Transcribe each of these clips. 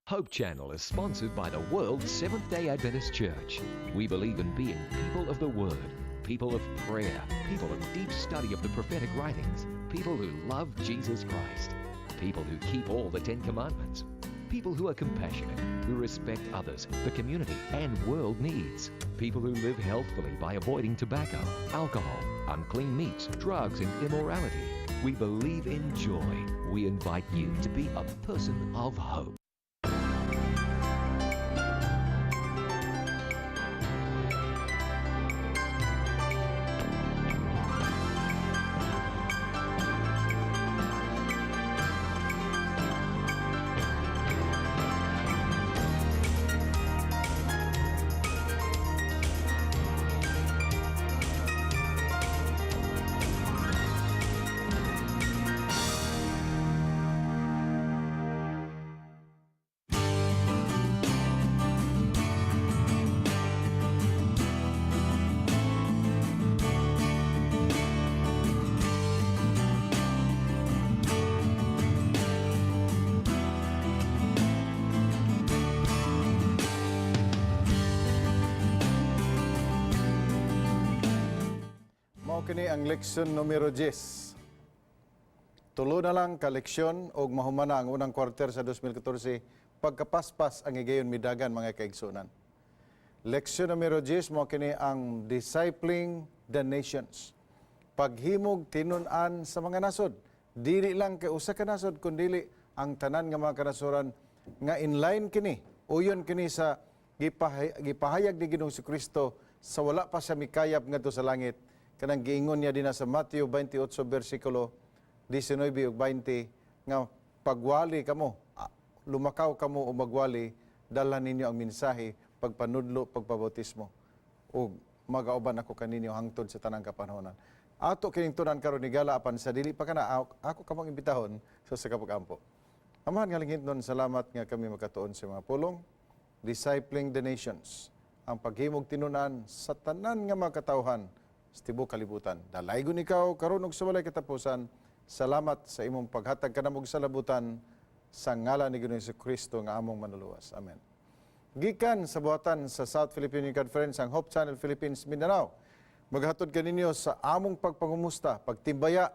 Hope Channel is sponsored by the World Seventh Day Adventist Church. We believe in being people of the Word, people of prayer, people of deep study of the prophetic writings, people who love Jesus Christ, people who keep all the Ten Commandments, people who are compassionate, who respect others, the community, and world needs, people who live healthfully by avoiding tobacco, alcohol, unclean meats, drugs, and immorality. We believe in joy. We invite you to be a person of hope. Mao kini ang leksyon numero 10. Tulo na lang ka leksyon og mahumana ang unang kwarter sa 2014, pagkapaspas ang higayon midagan, mga kaigsunan. Leksyon numero 10, mao kini ang Discipling the Nations. Paghimog tinun-an sa mga nasod. Dili lang kay usa ka nasod, kundili ang tanan nga mga kanasuran nga inline kini. Uyon kini sa gipahayag ni Ginoong Kristo sa wala pa siya mikayap ngadto sa langit, kanang giingon niya dinha sa Mateo 28 bersikulo 19 ug 20 nga pagwali kamo, lumakaw kamo o magwali, dala ninyo ang mensahe, pagpanudlo, pagpabautismo, ug magauban ako kaninyo hangtod sa tanang kapanahonan. Ato kining tunan karon, higala, apan sa dili pa kana, ako kamong imbitahon sa kapag-ampo. Amahan nga langitnon, salamat nga kami makatuon sa mga pulong, Discipling the Nations, ang paghimog tinunan sa tanan nga mga katawhan sa tibuok kalibutan. Dalaygon ikaw karon ug sa walay katapusan. Salamat sa imong paghatag kanamo og salabutan, sa ngalan ni Ginoong Kristo nga among manluluwas. Amen. Gikan sa buhatan sa South Philippine Conference, ang Hope Channel Philippines Mindanao maghatod kaninyo sa among pagpangumusta, pagtimbaya.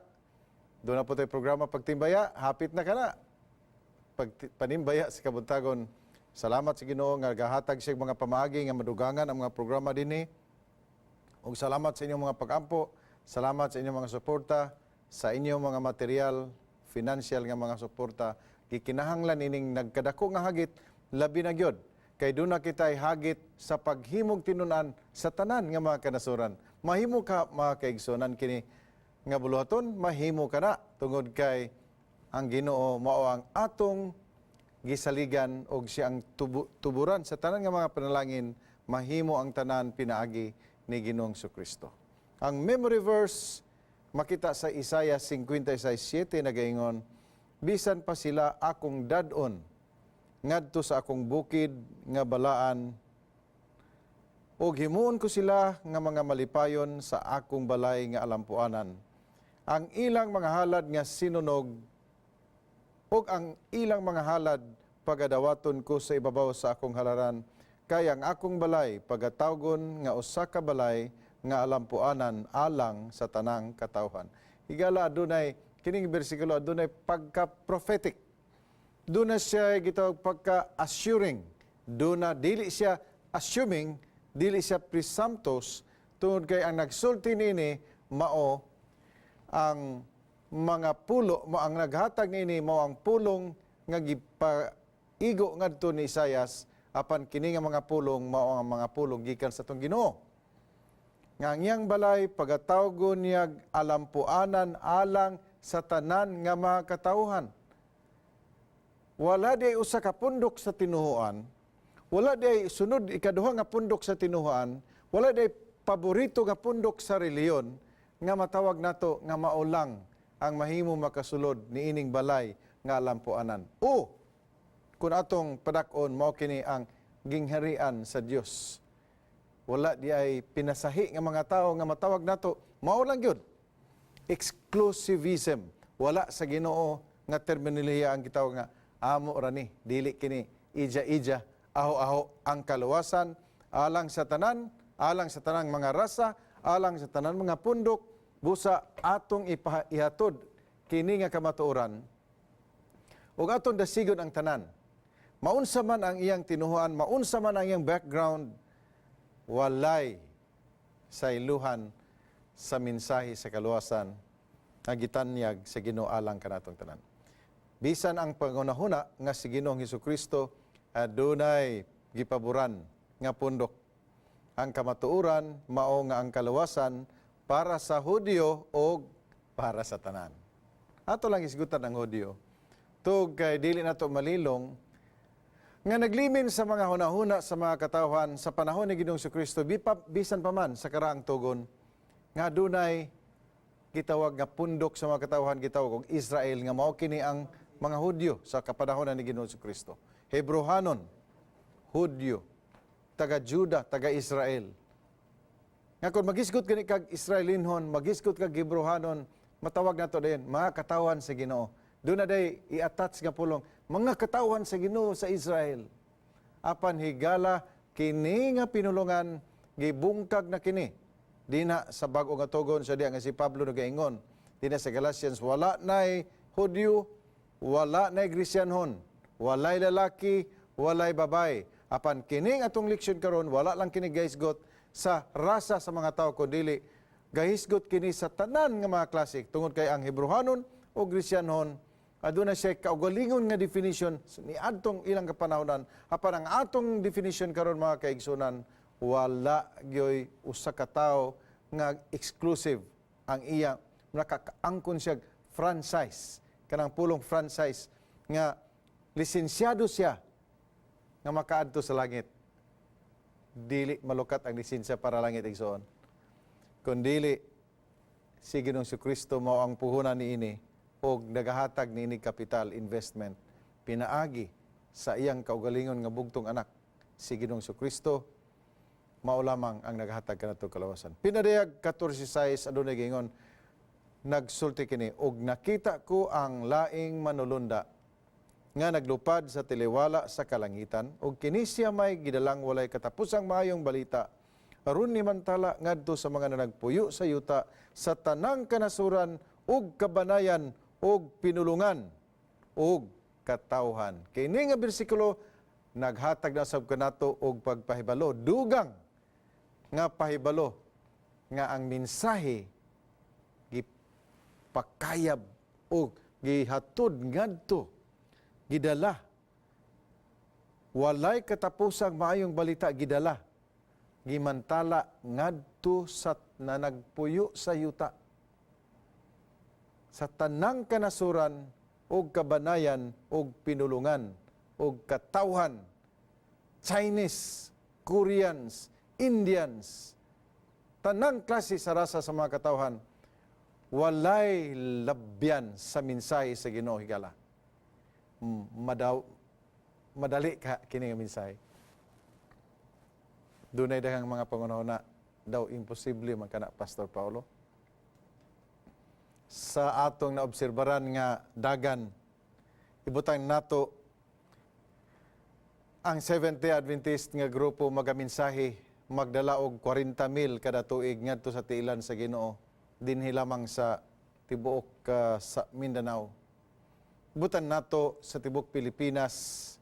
Duna po tayo programa pagtimbaya, hapit na kana. Pag panimbaya sa kabuntagon. Salamat sa Ginoo nga gahatag siya mga pamaagi nga madugangan ang mga programa dinhi. Ug salamat sa inyong mga pag-ampo, salamat sa inyong mga suporta, sa inyong mga material, financial nga mga suporta. Gikinahanglan ining nagkadako nga hagit, labi na gyud kay duna kitay hagit sa paghimog tinunan sa tanan nga mga kanasuran. Mahimo ka, mga kaigsunan, kini nga buluhaton, mahimo ka na tungod kay ang Ginoo mao ang atong gisaligan og siya ang tuburan sa tanan nga mga panalangin. Mahimo ang tanan pinaagi ni Ginoong Kristo. Ang memory verse makita sa Isaiah 56:7, nagaingon, "Bisan pa sila akong dad-on ngadto sa akong bukid nga balaan ug himuon ko sila nga mga malipayon sa akong balay nga alampuanan. Ang ilang mga halad nga sinunog ug ang ilang mga halad pagadawaton ko sa ibabaw sa akong halaran, kay ang akong balay pagatawgon nga usa ka balay nga alampuanan alang sa tanang katawhan." Higala, adunay kining bersikulo, adunay pagka prophetic. Duna siya gitawag pagka assuring. Duna dili siya assuming, dili siya presumptuous, tungod kay ang nagsulti niini mao ang mga pulo mo, ang naghatag niini mao ang pulong nga gipaigo ngadto ni Isayas, apan kini nga mga pulong mao ang mga pulong gikan sa atong Ginoo nga ang iyang balay pagatawgon niyag alampuanan alang sa tanan nga mga katawhan. Wala di usa ka pundok sa tinuhuan, wala di sunod ikaduha nga pundok sa tinuhuan, wala di paborito nga pundok sa reliyon nga matawag nato nga mao lang ang mahimo makasulod niining balay nga alampuanan. O kung atong padak-on, mao kini ang gingharian sa Dios. Wala di ay pinasahi nga mga tao nga matawag nato mao lang gyud. Exclusivism. Wala sa Ginoo nga terminolohiya ang gitawag nga amo ra ni, dili kini ija-ija, aho-aho. Ang kaluwasan alang sa tanan, alang sa tanang mga rasa, alang sa tanan mga pundok, busa atong ihatod kini nga kamatuoran ug atong dasigon ang tanan. Maunsa man ang iyang tinuhuan, maunsa man ang iyang background, walay sayluhan sa mensahe sa kaluwasan nga gitanyag sa Ginoo alang kanatong tanan. Bisan ang pangunahuna nga si Ginoong Hesukristo adunay gipaboran nga pundok. Ang kamatuoran mao nga ang kaluwasan para sa Hudyo o para sa tanan. Ato lang isgutan ang Hudyo. Tug kay dili nato malilong nga naglimin sa mga hunahuna sa mga katawhan sa panahon ni Ginoong Kristo, bisan pa man sa karaang tugon, nga adunay gitawag nga pundok sa mga katawhan, gitawag og Israel, nga mao kini ang mga Hudyo sa kapanahon ni Ginoong Kristo. Hebrohanon, Hudyo, taga Juda, taga Israel. Nga kung magisgot gani kag Israelinhon, magisgot kag Hebrohanon, matawag nato din mga katawhan sa Ginoo. Doon na day i-attach nga pulong, mga katawhan sa Ginoo sa Israel. Apan higala kini nga pinulungan gibungkag na kini. Dina sa bag-o nga tugon sa diya nga si Pablo nagaingon. Dina sa Galatians, wala nay Hudyo, wala nay Gresyanhon, walay lalaki, walay babay. Apan kining atong leksyon karon, wala lang kini gahisgot sa rasa sa mga tao, kundili gahisgot kini sa tanan nga mga klase, tungod kay ang Hebrohanon o Gresyanhon aduna siya kaugalingon nga definition ni adtong ilang kapanahonan, apan ang atong definition karon, mga kaigsunan, wala gyoy usa ka tawo nga exclusive ang iya nakakaangkon siya franchise, kanang pulong franchise nga lisensyado siya nga makaadto sa langit. Dili malukat ang lisensya para langit, igsoon, kundili si Ginoong Kristo mao ang puhunan niini og nagahatag niini capital investment pinaagi sa iyang kaugalingon nga bugtong anak, si Ginoong Kristo mao lamang ang nagahatag kanato kalawasan. Pinadayag 14:6, adunay giingon, nagsulti kini, "Og nakita ko ang laing manulunda nga naglupad sa tiliwala sa kalangitan, ug kini siya may gidalang walay katapusang maayong balita aron imantala ngadto sa mga nanagpuyo sa yuta, sa tanang kanasuran ug kabanayan ug pinulungan ug katawhan." Kini nga bersikulo naghatag na sab kanato og pagpahibalo, dugang nga pahibalo nga ang mensahe gipakayab o gihatod ngadto, gidala, walay katapusang maayong balita, gidala, gimantala ngadto sa nanagpuyo sa yuta, sa tanang kanasuran ug kabanayan ug pinulungan ug katawhan, Chinese, Koreans, Indians, tanang klase sa rasa sa mga katawhan, walay labyan sa mensahe sa Ginoo higala. Madali ka kini nga mensahe. Dunay daghang mga pangunahuna daw, imposible man kana, Pastor Paulo. Sa atong naobserbaran nga dagan, ibutang nato ang Seventh-day Adventist nga grupo magaminsahe, magdala og 40 mil kada tuig ngadto sa tiilan sa Ginoo dinhi lamang sa tibuok sa Mindanao. Butan nato sa tibuok Pilipinas,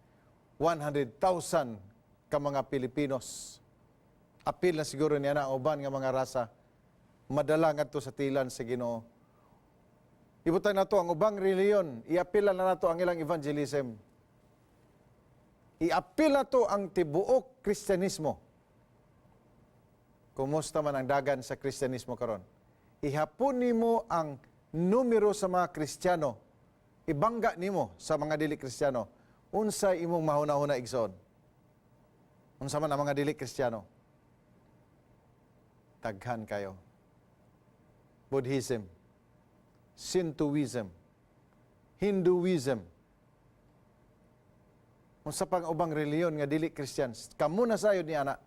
100,000 ka mga Pilipinos. Apil na siguro niya na ang uban nga mga rasa madala ngadto sa tiilan sa Ginoo. Ibutan nato ang ubang reliyon, iapil na nato ang ilang evangelism. Iapil nato ang tibuok Kristyanismo. Kumusta man ang dagan sa Kristyanismo karon? Ihapon nimo ang numero sa mga Kristiyano. Ibangga nimo sa mga dili Kristiyano. Unsa imong mahuna-huna, igsoon? Unsa man ang mga dili Kristiyano? Daghan kayo. Buddhism, Shintoism, Hinduism, unsa pang ubang reliyon nga dili Christians. Kamo na sayod ni ana.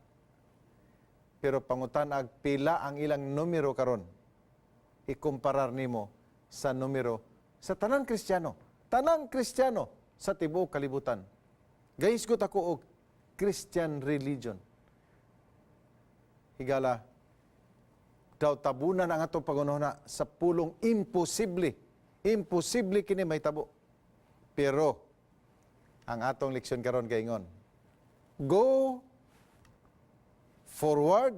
Pero pangutan-ag pila ang ilang numero karon. Ikumparar nimo sa numero sa tanang Kristiyano. Tanang Kristiyano sa tibuok kalibutan. Gahisgot ako og Christian religion. Higala, daw tabunan ang atong panghunahuna sa pulong imposible. Imposible kini mahitabo. Pero ang atong leksyon karon kaingon, go forward,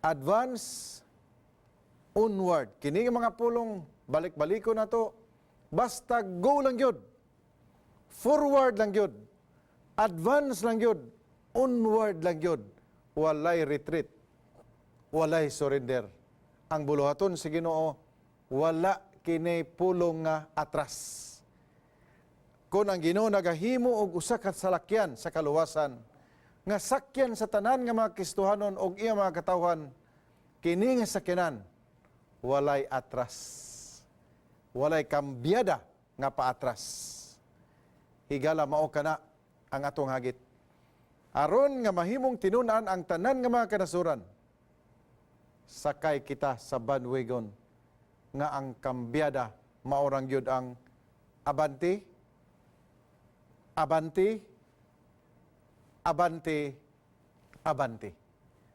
advance, onward. Kini nga mga pulong balik-baliko na to. Basta go lang gyud. Forward lang gyud. Advance lang gyud. Onward lang gyud. Walay retreat. Walay surrender. Ang buluhaton sa Ginoo, wala kini pulong nga atras. Kung ang Ginoo nagahimo og usa ka salakyan sa kaluwasan, nga sakyan sa tanan nga mga Kristohanon og iya mga katawhan, kini nga sakyanan walay atras. Walay kambyada nga paatras. Higala, mao kana ang atong hagit. Aron nga mahimong tinun-an ang tanan nga mga kanasuran, sakay kita sa bandwagon nga ang kambyada mao rang gyud ang abante, abante, abante, abante.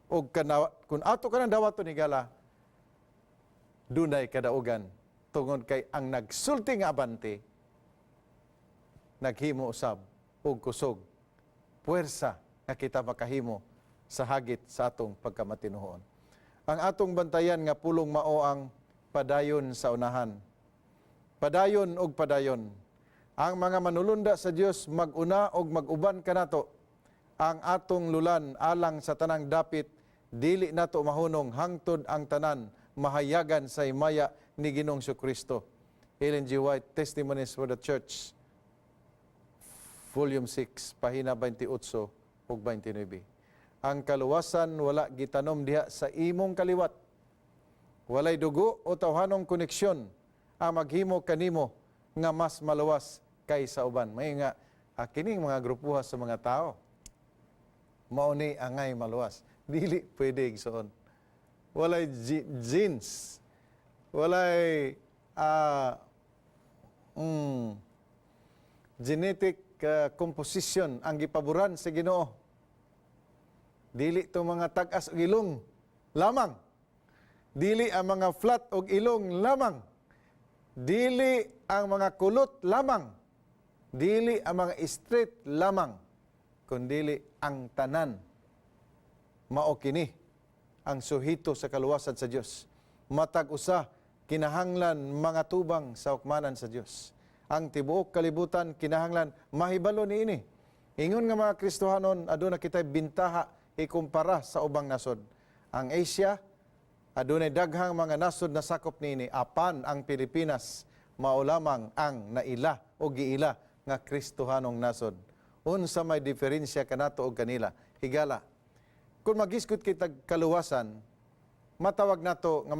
Og kana, kung ato kanang dawaton, higala, dunay kadaugan tungod kay ang nagsulti nga abante naghimo usab og kusog, puwersa nga kita makahimo sa hagit sa atong pagkamatinuhon. Ang atong bantayan nga pulong mao ang padayon sa unahan. Padayon og padayon. Ang mga manulunda sa Dios mag-una og mag-uban kanato. Ang atong lulan alang sa tanang dapit dili nato mahunong hangtod ang tanan mahayagan sa himaya ni Ginoong Kristo. Ellen G. White, Testimonies for the Church, Volume 6, pahina 28 ug 29. Ang kaluwasan wala gitanom diha sa imong kaliwat. Walay dugo o tawhanong koneksyon ang maghimo kanimo nga mas maluwas kaysa uban. May nga kining mga grupuha sa mga tao mao ni angay maluwas. Dili pwede, igsoon. Walay genes. Walay genetic composition ang gipaboran sa Ginoo. Dili to mga tag-as og ilong lamang. Dili ang mga flat og ilong lamang. Dili ang mga kulot lamang. Dili ang mga straight lamang. Kundili ang tanan. Mao kini ang suhito sa kaluwasan sa Dios. Matag usa kinahanglan mga tubang sa hukmanan sa Dios. Ang tibuok kalibutan kinahanglan mahibalo niini. Ingon nga mga Kristohanon, aduna kitay bintaha ikumpara sa ubang nasod. Ang Asia, adunay daghang mga nasod na sakop niini, apan ang Pilipinas mao lamang ang naila o giila nga Kristohanong nasod. Unsa may diferensya kanato og kanila? Higala, kung magisgot kita kaluwasan, matawag nato nga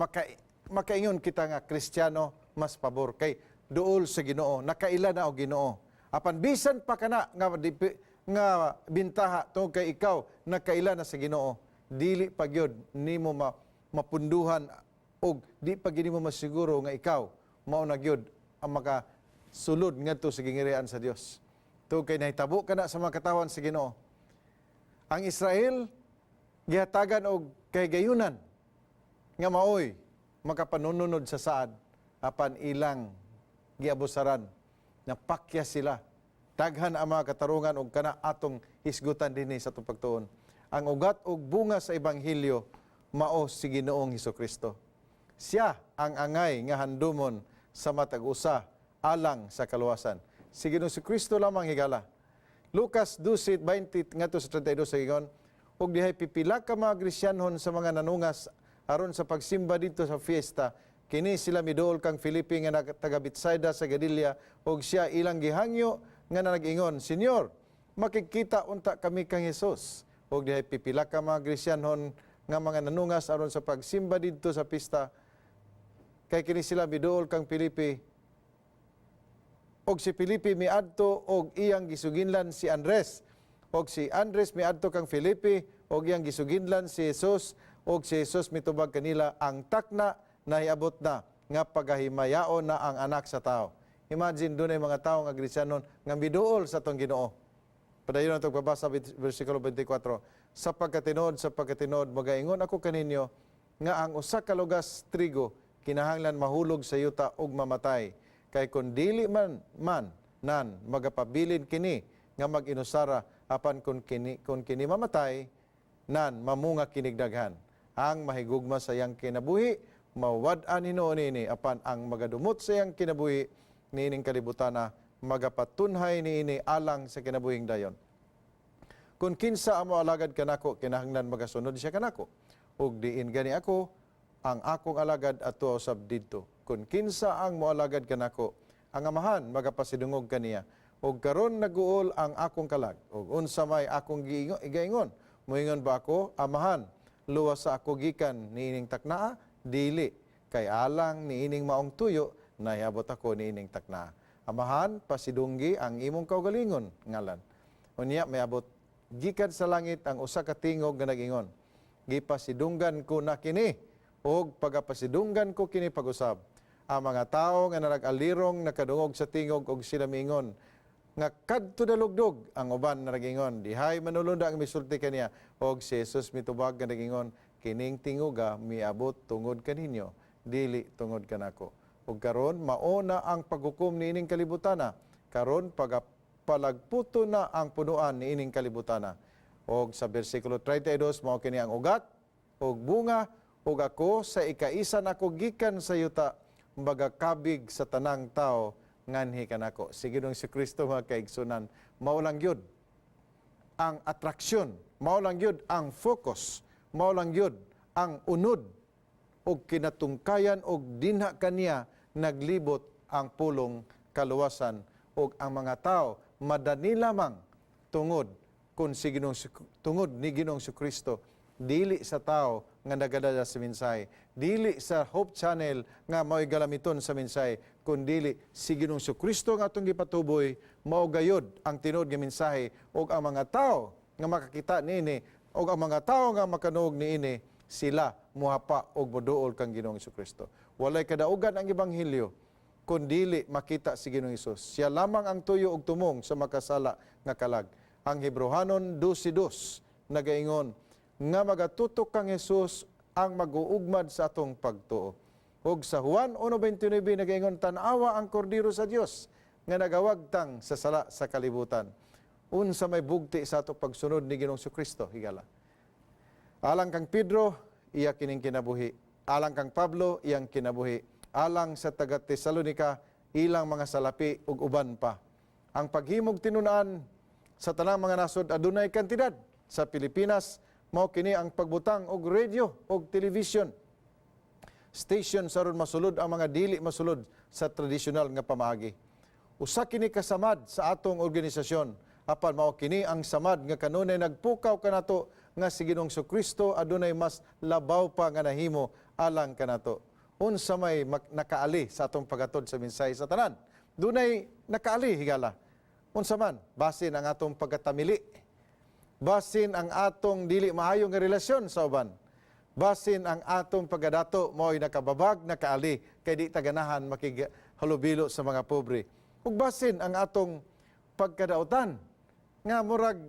makaingon kita nga Kristiyano mas pabor kay duol sa Ginoo, nakaila na og Ginoo. Apan bisan pa kana nga bintaha tungod kay ikaw nakaila na sa Ginoo, dili pa gyud nimo mapunduhan og di pa gyud nimo masiguro nga ikaw mao na gyud ang makasulod ngadto sa gingirian sa Dios. Tungod kay nahitabo kana sa mga katawan sa Ginoo. Ang Israel gihatagan og kahigayunan nga maoy makapanununod sa saad, apan ilang giabusaran, napakya sila. Daghan ang mga katarungan og kana atong hisgutan dinhi sa atong pagtuon. Ang ugat ug bunga sa ebanghelyo mao si Ginoong Hesukristo. Siya ang angay nga handumon sa matag usa alang sa kaluwasan. Si Ginoong Kristo lamang, higala. Lucas 12:20 ngadto sa 32 sa ingon, ug dihay pipila ka mga Gresyanhon sa mga nanungas aron sa pagsimba didto sa fiesta. Kini sila miduol kang Felipe nga taga Betsaida sa Galilea, ug siya ilang gihangyo nga nag-ingon, "Senyor, makikita unta kami kang Hesus." Ug dihay pipila ka mga Gresyanhon nga mga nanungas aron sa pagsimba didto sa pista. Kay kini sila miduol kang Felipe, og si Felipe miadto og iyang gisuginlan si Andres. Og si Andres miadto kang Felipe og iyang gisuginlan si Jesus, og si Jesus mitubag kanila, "Ang takna nahiabot na nga pagahimayaon na ang Anak sa Tao." Imagine, dunay mga tawo nga Kristiyanon nga miduol sa atong Ginoo. Padayon atong pabasa, versikulo 24. Sa pagkatinuod, magaingon ako kaninyo nga ang usa ka lugas trigo kinahanglan mahulog sa yuta ug mamatay. Kay kun dili man man nan magapabilin kini nga mag-inusara, apan kun kini mamatay nan, mamunga kinig daghan. Ang mahigugma sa iyang kinabuhi mawad-an hinuon niini, apan ang magadumot sa iyang kinabuhi niining kalibutana magapatunhay niini alang sa kinabuhing dayon. Kung kinsa ang moalagad kanako, kinahanglan magasunod siya kanako. Ug diin gani ako, ang akong alagad ato usab didto. Kung kinsa ang moalagad kanako, ang Amahan magapasidungog kaniya. Ug karon naguol ang akong kalag. Ug unsa may akong igaingon? Moingon ba ako, "Amahan, luwas sa ako gikan niining taknaa"? Dili. Kay alang niining maong tuyo, nahiabot ako niining taknaa. Amahan, pasidunggi ang imong kaugalingon ngalan. Unya miabot gikan sa langit ang usa ka tingog nga nag-ingon, "Gipasidunggan ko na kini ug pagapasidunggan ko kini pag-usab." Ang mga tawo nga nag-alirong nakadungog sa tingog og sila miingon nga, "Kadto dalugdog." Ang uban na nagingon, "Dihay manulunda ang misulti kaniya." Og si Jesus mitubag nga nagingon, "Kining tingoga miabot tungod kaninyo, dili tungod kanako. Ug karon mao na ang paghukom niining kalibutana. Karon pagapalagputo na ang punuan niining kalibutana." Og sa bersikulo 32, mao kini ang ugat ug bunga, "Ug ako sa ikaisa nako gikan sa yuta magakabig sa tanang tao nganhi kanako." Si Ginoong Kristo, mga kaigsunan, mao lang gyud ang atraksyon, mao lang gyud ang focus, mao lang gyud ang unod og kinatungkayan og dinha kaniya naglibot ang pulong kaluwasan, ug ang mga tao madani lamang tungod kun si Ginoong tungod ni Ginoong Kristo, dili sa tao nga nagadala sa mensahe, dili sa Hope Channel nga mao'y galamiton sa mensahe, kundili si Ginoong Kristo nga atong gipatuboy, mao gayod ang tinuod nga mensahe, ug ang mga tao nga makakita niini ug ang mga tao nga makanuog niini, sila muhapa og moduol kang Ginoong Kristo. Walay kadaugan ang ebanghelyo kun dili makita si Ginoong Hesus. Siya lamang ang tuyo ug tumong sa makasala nga kalag. Ang Hebreohanon 12:2 nagaingon nga magatutok kang Hesus ang maguugmad sa atong pagtuo. Ug sa Juan 1:29 nagaingon, "Tan-awa ang Kordero sa Dios nga nagawagtang sa sala sa kalibutan." Unsa may bugti sa ato pagsunod ni Ginoong Kristo, higala? Alang kang Pedro, iya kining kinabuhi. Alang kang Pablo, iyang kinabuhi. Alang sa taga Tesalonica, ilang mga salapi ug uban pa. Ang paghimog tinun-an sa tanang mga nasod adunay kantidad. Sa Pilipinas, mao kini ang pagbutang og radio og television station sa aron masulod ang mga dili masulod sa tradisyonal nga pamaagi. Usa kini kasamad sa atong organisasyon, apan mao kini ang samad nga kanunay nagpukaw kanato nga si Ginoong Kristo adunay mas labaw pa nga nahimo alang kanato. Unsa may nakaali sa atong pagatod sa mensahe sa tanan? Dunay nakaali, higala. Unsa man? Basin ang atong pagkatamili. Basin ang atong dili maayo nga relasyon sa uban. Basin ang atong pagkadato mao'y nakababag, nakaali kay di taganahan makighalubilo sa mga pobre. Ug basin ang atong pagkadautan nga murag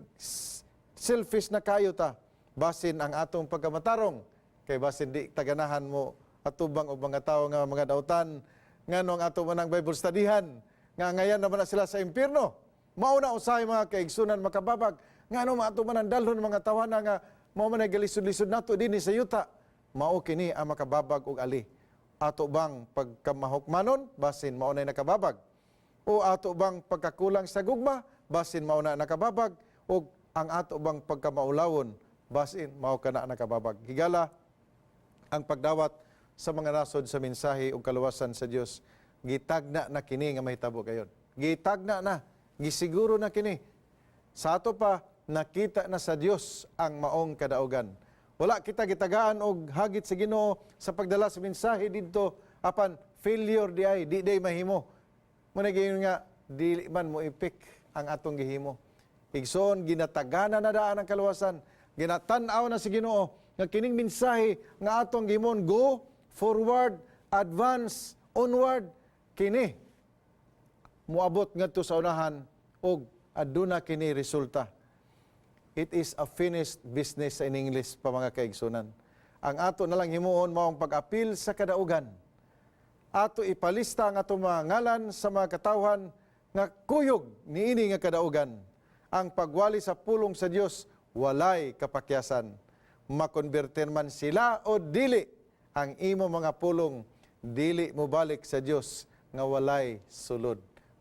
selfish na kayo ta. Basin ang atong pagkamatarong kay basin di taganahan mo atubang og mga tawo nga mga dautan, nganong ato man ang Bible studyhan nga ngayan naman na sila sa impierno. Mao na usahay, mga kaigsunan, makababag ngano maato man ang dalhon mga tawana nga mao man ay galisod-lisod nato dinhi sa yuta. Mao kini ang makababag og ali. Ato bang pagkamahukmanon, basin mao nay nakababag, o ato bang pagkakulang sa gugma, basin mao na nakababag, o ang ato bang pagkamaulawon, basin mao kana nakababag? Higala, ang pagdawat sa mga nasod sa mensahe ug kaluwasan sa Dios, gitagna na kini nga mahitabo gayon. Gitagna na, gisiguro na kini. Sa ato pa, nakita na sa Dios ang maong kadaugan. Wala kita gitagaan og hagit sa Ginoo sa pagdala sa mensahe didto, apan failure di ay di day mahimo. Mo nga dili man mo ipik ang atong gihimo. Igsoon, ginatagana na daan ang kaluwasan. Ginatan-aw na si Ginoo nga kining mensahe nga atong gihimon, go forward, advance, onward kini. Moabot ngadto sa unahan og aduna kini resulta. It is a finished business sa in English pa, mga kaigsunan. Ang ato na lang himuon mao ang pag-apil sa kadaugan. Ato ipalista ang atong mga ngalan sa mga katawhan nga kuyog niini nga kadaugan. Ang pagwali sa pulong sa Dios walay kapakyasan. Makonberter man sila o dili, ang imo mga pulong dili mobalik sa Dios nga walay sulod.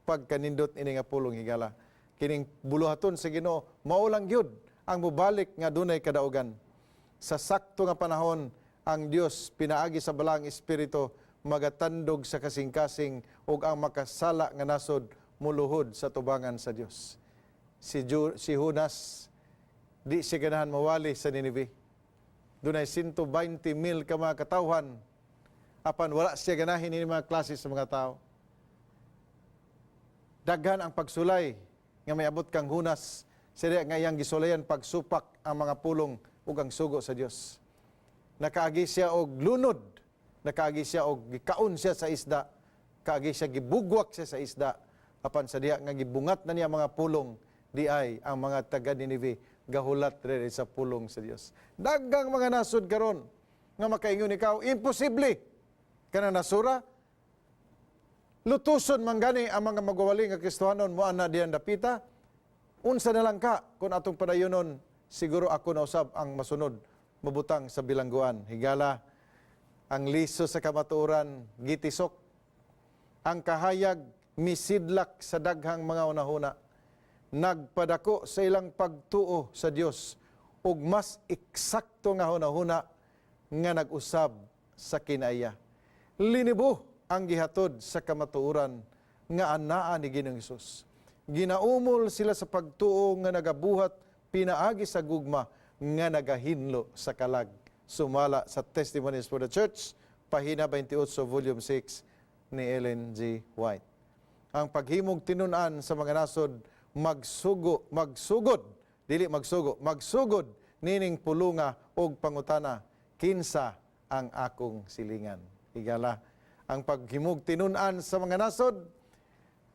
Pagkanindot ini nga pulong, higala. Kining buluhaton sa Ginoo mao lang gyud ang mobalik nga dunay kadaugan. Sa sakto nga panahon, ang Dios pinaagi sa Balaang Espiritu magatandog sa kasing-kasing ug ang makasala nga nasod muluhod sa tubangan sa Dios. Si Jonas, di siya ganahan mawali sa Nineveh. Dunay 120 mil ka mga katawhan, apan wala siya ganahin ini mga klase sa mga tao. Daghan ang pagsulay nga may abot kang Jonas sa nga iyang gisulayan pagsupak ang mga pulong ug ang sugo sa Dios. Nakaagi siya og lunod, nakaagi siya og gikaon siya sa isda, kaagi siya gibugwak siya sa isda, apan sa diha nga gibungat na niya mga pulong, di ay ang mga taga Nineveh gahulat rin sa pulong sa Dios. Daghang mga nasod karon nga makaingon ikaw, imposible kana nasura, lutuson man gani ang mga magwawali nga Kristohanon mo ana diyan dapita. Unsa na lang ka kung atong padayonon, siguro ako na usab ang masunod mabutang sa bilangguan. Higala, ang liso sa kamatuoran gitisok. Ang kahayag misidlak sa daghang mga unahuna. Nagpadako sa ilang pagtuo sa Dios ug mas eksakto nga hunahuna nga nag-usab sa kinaiya. Linibo ang gihatod sa kamatuoran nga anaa ni Ginoong Hesus. Ginaumol sila sa pagtuo nga nagabuhat pinaagi sa gugma nga nagahinlo sa kalag. Sumala sa Testimonies for the Church, pahina 28, volume 6 ni Ellen G. White. Ang paghimog tinun-an sa mga nasod magsugo, magsugod, dili magsugo, magsugod nining pulunga og pangutana, "Kinsa ang akong silingan?" Higala, ang paghimog tinun-an sa mga nasod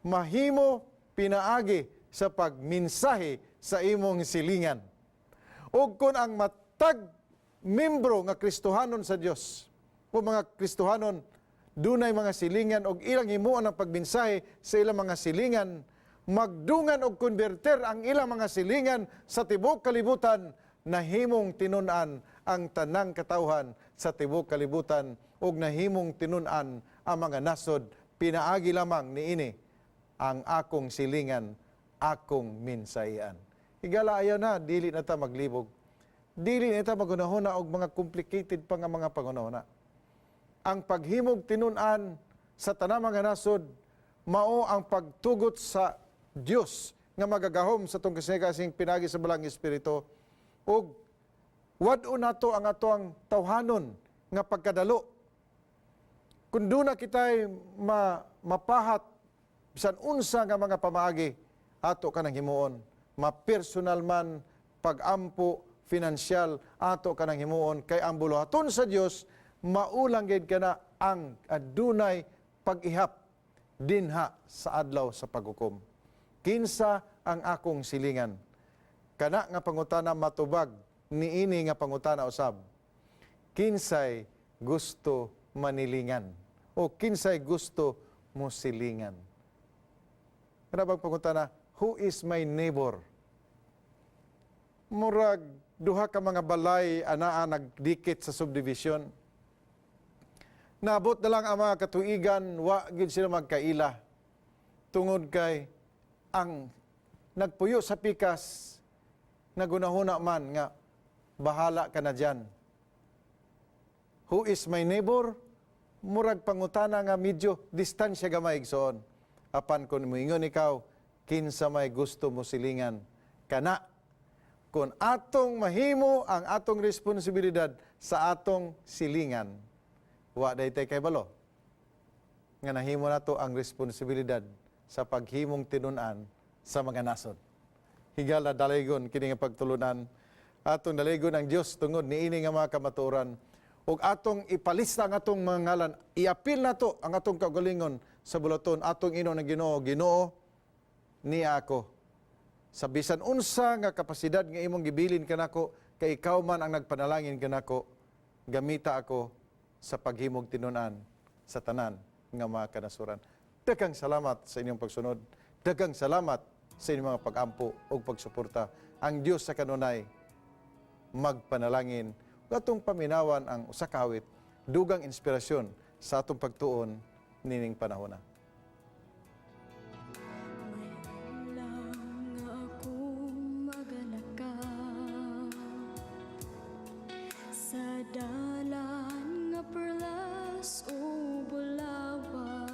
mahimo pinaagi sa pagminsahe sa imong silingan. Ug kung ang matag membro nga Kristohanon sa Dios o mga Kristohanon dunay mga silingan og ilang himuon ang pagmensahe sa ilang mga silingan, magdungan og konberter ang ilang mga silingan sa tibuok kalibutan, nahimong tinun-an ang tanang katawhan sa tibuok kalibutan ug nahimong tinun-an ang mga nasod pinaagi lamang niini ang akong silingan, akong minsahian. Higala, ayaw na, dili na ta maglibog. Dili na ta maghunahuna og mga complicated pa nga mga panghunahuna. Ang paghimog tinun-an sa tanang mga nasod mao ang pagtugot sa Dios nga magagahom sa atong kasing pinaagi sa Balaang Espiritu ug wad-o nato ang atoang tawhanon nga pagkadalo. Kung duna kita'y mapahat bisan unsa nga mga pamaagi, ato kanang himuon, ma-personal man, pagampo, finansyal, ato kanang himuon kay ang buluhaton sa Dios maulang gid kana ang adunay pag-ihap dinha sa adlaw sa paghukom. "Kinsa ang akong silingan?" Kana nga pangutana matubag niini nga pangutana usab: "Kinsay gusto manilingan?" O "Kinsay gusto mo silingan?" Kana bang pangutana, "Who is my neighbor?" Murag duha ka mga balay anaa nagdikit sa subdivision. Naabot na lang ang mga katuigan, wa gid sila magkaila. Tungod kay ang nagpuyo sa pikas, nagunahuna man nga bahala ka na dyan. "Who is my neighbor?" Murag pangutana nga medyo distansya gamay, igsoon. Apan kung moingon ikaw, "Kinsa may gusto mo silingan?" Kana, kung atong mahimo ang atong responsibilidad sa atong silingan, wa day tay kaybalo nga nahimo nato ang responsibilidad sa paghimong tinun-an sa mga nasod. Higala, dalaygon kini nga pagtulunan. Atong dalaygon ang Dios tungod niini nga mga kamatuoran ug atong ipalista ang atong mga ngalan, iapil nato ang atong kaugalingon. Sa buluhaton, atong ingnon ang Ginoo, "Ginoo, niya ako. Sa bisan unsa nga kapasidad nga imong gibilin kanako, kay ikaw man ang nagpanalangin kanako, gamita ako sa paghimog tinunan sa tanan nga mga kanasuran." Daghang salamat sa inyong pagsunod. Daghang salamat sa inyong mga pag-ampo ug pagsuporta. Ang Dios sa kanunay magpanalangin. Ug atong paminawan ang usa ka awit, dugang inspirasyon sa atong pagtuon nining panahona. May ulaw nga ako magalakaw sa dalan nga perlas o bulawan,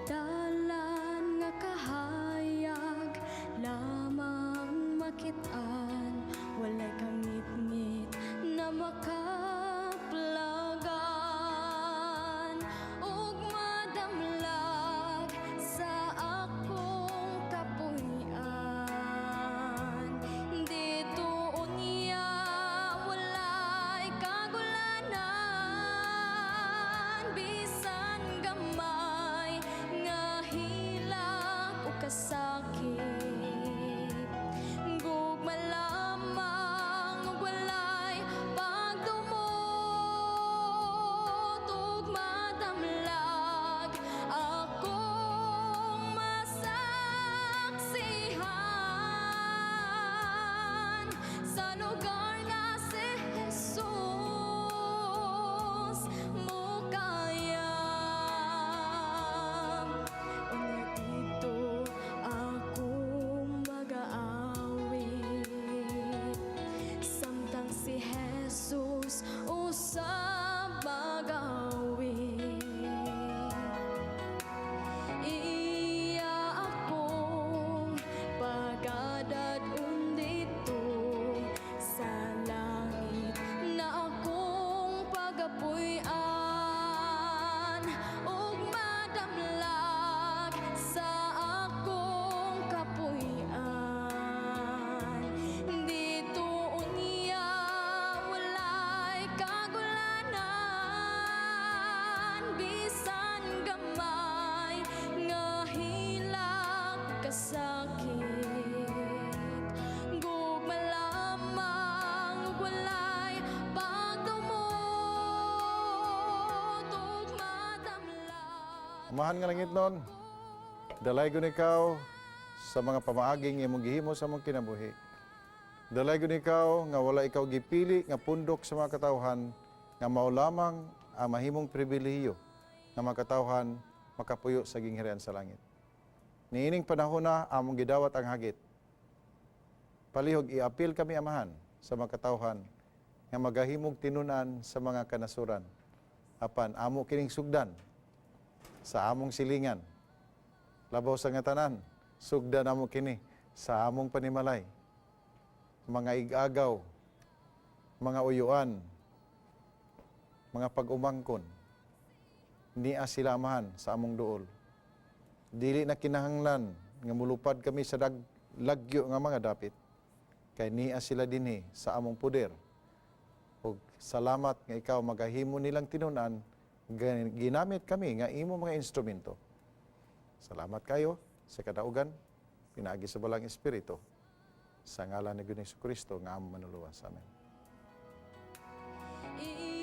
dalan nga kahayag lamang makitaan, walay kangitngit na makaplagan ug madamlag sa akong kapuy-an. Didto unya walay kagulanan, bisan gamay nga hilak o kasakit, gugma lamang ug walay pagdumot ug madamlag akong masaksihan sa lugar nga si Jesus mokayam. Unya didto ako magaawit samtang si Jesus usab magawit. Iya akong pagadad-on didto sa langit na akong pagapuy-an ug madamlag sa akong kapuy-an. Didto unya walay kagulanan, bisan gamay nga hilak kasakit, gugma lamang ug walay pagdumot ug madamlag. Amahan nga langitnon, dalaygon ikaw sa mga pamaaging imong gihimo sa among kinabuhi. Dalaygon ikaw nga wala ikaw gipili nga pundok sa mga katawhan nga mao lamang ang mahimong pribilehiyo nga mga katawhan makapuyo sa gingharian sa langit. Niining panahon na among gidawat ang hagit. Palihog iapil kami, Amahan, sa mga katawhan nga magahimog tinunan sa mga kanasuran. Apan amo kining sugdan sa among silingan. Labaw sa nga tanan, sugdan amo kini sa among panimalay. Mga igagaw, mga uyuan, mga pag-umangkon, nia sila, Amahan, sa among duol. Dili na kinahanglan nga mulupad kami sa lagyo nga mga dapit, kay nia sila dinhi sa among puder. Ug salamat nga ikaw magahimo nilang tinunan, ginamit kami nga imo mga instrumento. Salamat kayo sa kadaugan, pinaagi sa Balaang Espiritu. Sa ngalan ni Ginoong Kristo nga among Manluluwas. Amen. Iya.